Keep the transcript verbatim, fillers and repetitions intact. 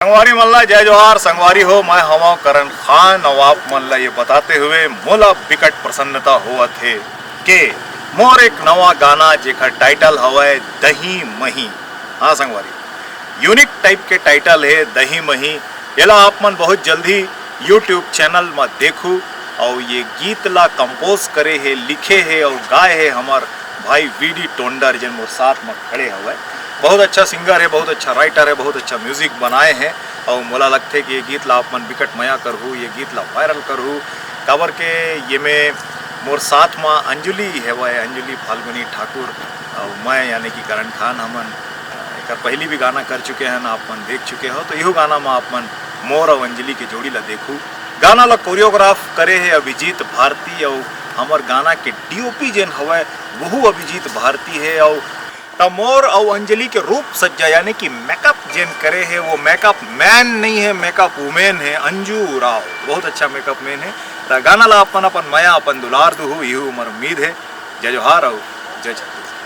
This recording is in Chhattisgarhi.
संगवारी मन ला जय जोहार। संगवारी हो, मैं हवं करण खान, अउ आप मन ला ये बताते हुए मोला बिकट प्रसन्नता होवत हे के मोर एक नवा गाना, जेकर टाइटल हवय दही मही। हाँ संगवारी, यूनिक टाइप के टाइटल हे दही मही। एला आप मन बहुत जल्दी YouTube चैनल म देखू। अउ ये गीत ला कंपोज करे हे, लिखे हे अउ गाए हे हमर भाई वी डी टोंडर, जेन मोर साथ म खड़े हवय। बहुत अच्छा सिंगर हे, बहुत अच्छा राइटर हे, बहुत अच्छा म्यूजिक बनाए हे। अउ मोला लगथे कि ये गीत ला आप मन बिकट मया करहू, ये गीत ला वायरल करहू, काबर के ये में मोर साथ म अंजलि हवय, अंजलि फाल्गुनी ठाकुर। अउ मैं यानी कि करण खान, हमन एकर पहली भी गाना कर चुके हन, आप मन देख चुके हो। तो इहो गाना म आप मन मोर अउ अंजलि के जोड़ी ला देखू। गाना ला कोरियोग्राफ करे हे अभिजीत भारती, अउ हमर गाना के डीओपी जेन हवय वहू अभिजीत भारती हे। अउ त मोर अउ अंजलि के रूप सज्जा यानी कि मेकअप जेन करे हे वो मेकअप मैन नहीं है, मेकअप वुमेन है अंजू राव, बहुत अच्छा मेकअप मैन है। त गाना ला अपन अपन मया अपन दुलार दुहू, इहू हमर उम्मीद है। जय जोहार अउ जय छत्तीसगढ़।